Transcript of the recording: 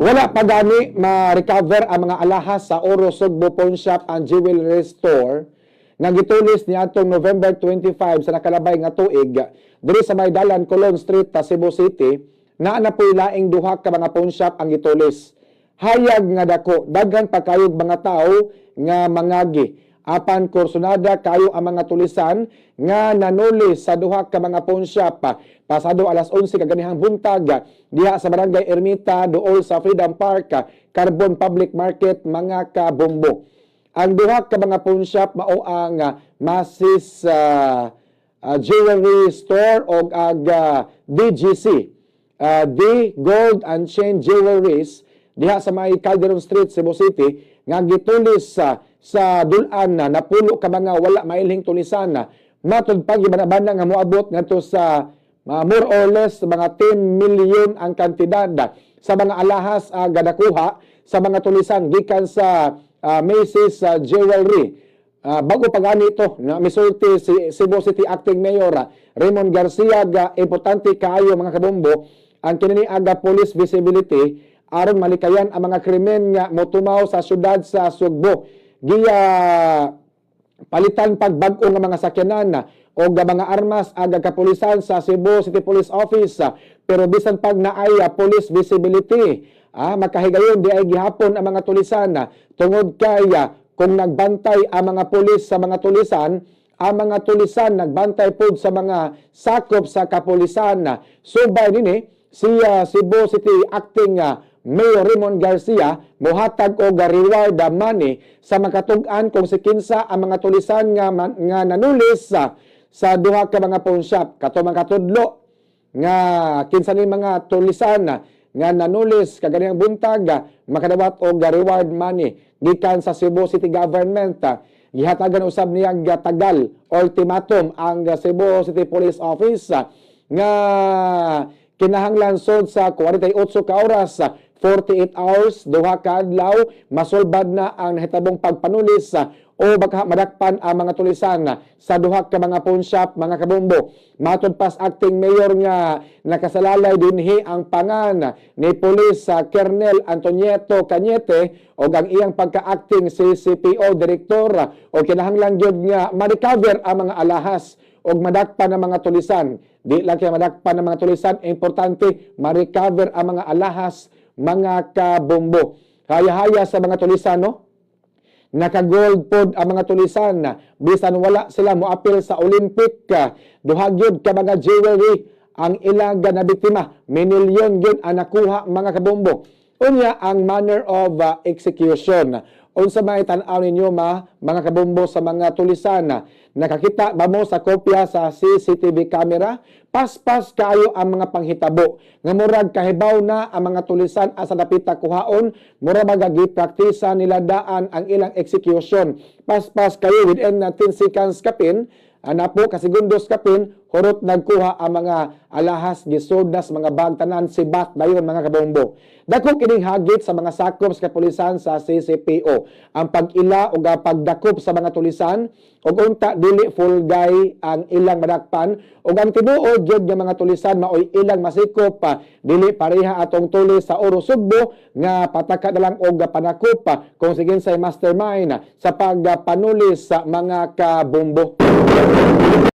Wala pa gani ma-recover ang mga alahas sa Oro Sugbo Pawn Shop and Jewelry Store nga gitulis niadtong November 25 sa nakalabay nga tuig diri sa may dalan Colon Street, ta Cebu City. Naa na po'y laing duha ka mga pawn shop ang gitulis. Hayag nga dako, daghan pa kayog mga tawo nga mangagi. Apan kursunada kayo ang mga tulisan nga nanulis sa duha ka mga pawn shop pasado alas 11 kaganihang buntag diha sa Barangay Ermita, duol sa Freedom Park, Carbon Public Market, mga kabombo. Ang duha ka mga pawn shop mao ang Masis Jewelry Store og ag DGC, D Gold and Chain Jewelries, diha sa may Calderon Street, Cebu City, nga gitulis sa dul-an na napulo ka mga wala mailhing tulisan na matud pa gibana-bana nga moabot ngadto sa more or less mga 10 million ang kantidad sa mga alahas gadakuha sa mga tulisan gikan sa Macy's Jewelry. Bago pa gani ito, na misulti si Cebu City Acting Mayor Raymond Garcia ga importante kaayo, mga kabombo, ang kini aga police visibility aron malikayan ang mga krimen nga motumaw sa syudad sa Sugbo. Giya palitan pagbag-o nga mga sakyanan o ga mga armas aga kapulisan sa Cebu City Police Office, pero bisan pag naay police visibility, makahigayon di ay gihapon ang mga tulisan tungod kay kung nagbantay ang mga pulis sa mga tulisan, ang mga tulisan nagbantay pod sa mga sakop sa kapulisan. Subay nini, si Cebu City Acting Mayor Raymond Garcia mohatag og reward money sa makatug-an kung si kinsa ang mga tulisan nga nanulis sa duha ka mga pawn shop. Kato mga katudlo nga kinsa ni mga tulisan nga nanulis kaganihang buntag makadawat og reward money gikan sa Cebu City Government. Gihatagan usab niya tagal ultimatum ang Cebu City Police Office nga kinahanglan sod sa 48 ka oras, 48 hours, duha ka adlaw, masulbad na ang nahitabong pagpanulis o baka madakpan ang mga tulisan sa duha ka mga pawn shop, mga kabombo. Matod pas acting mayor nga nakasalalay dinhi ang pangan ni Police sa Colonel Antonieto Cañete og ang iyang pagka-acting CCPO director o kinahanglan gyud nga ma-recover ang mga alahas og madakpan ang mga tulisan. Di lang kay madakpan ang mga tulisan, importante ma-recover ang mga alahas, mga kabombo. Haya-haya sa mga tulisan, no? Naka-gold pod ang mga tulisan. Bisan wala sila moapil sa Olympic, duha gyud ka mga jewelry ang ilang nabiktima. Minilyon gyud ang nakuha, mga kabombo. Unya ang manner of execution. Unsa may tan-aw ninyo ma mga kabombo sa mga tulisan? Nakakita ba mo sa kopya sa CCTV camera? Paspas kaayo ang mga panghitabo. Nga murag kahibaw na ang mga tulisan asa dapita kuhaon, mura baga gipraktisa nila daan ang ilang execution. Paspas kayo, within na 10 seconds kapin, napo ka segundos kapin, hurot nagkuha ang mga alahas, gisod na sa mga bag tanan, sibat dayon, mga kabombo. Dako kining hagit sa mga sakop sa kapulisan sa CCPO. Ang pag-ila o pagdakop sa mga tulisan ug unta dili full guy ang ilang madakpan ug ang tinuod gyud nga mga tulisan maoy ilang masikop pa, dili pareha atong tulis sa Oro Sugbo nga pataka na lang og panakop pa kung sige sa mastermind sa pagpanulis sa mga kabombo.